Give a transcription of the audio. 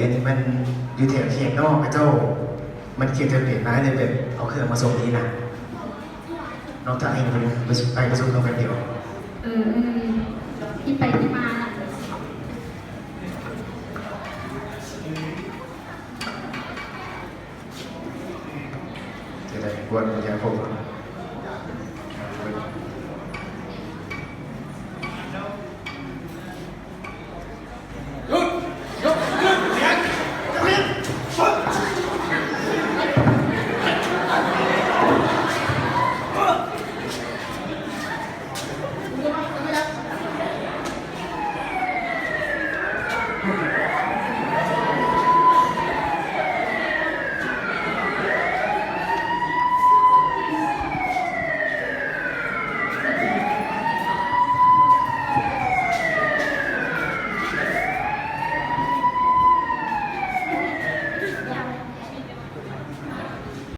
ອັນນີ້ມັນຢູ່ແຖວຂຽງນອກ ເຂົາເຈົ້າ ມັນຂຽງທາງເປັນນາ ເລີຍແບບເອົາເຄື່ອງມາສົ່ງນີ້ນະ. ນອກຈາກໃຫ້ໄປປະຊຸມນຳກັນດຽວ ເອີ ທີ່ໄປທີ່ມານະ ຈະໄດ້ກວດຢາຄົບ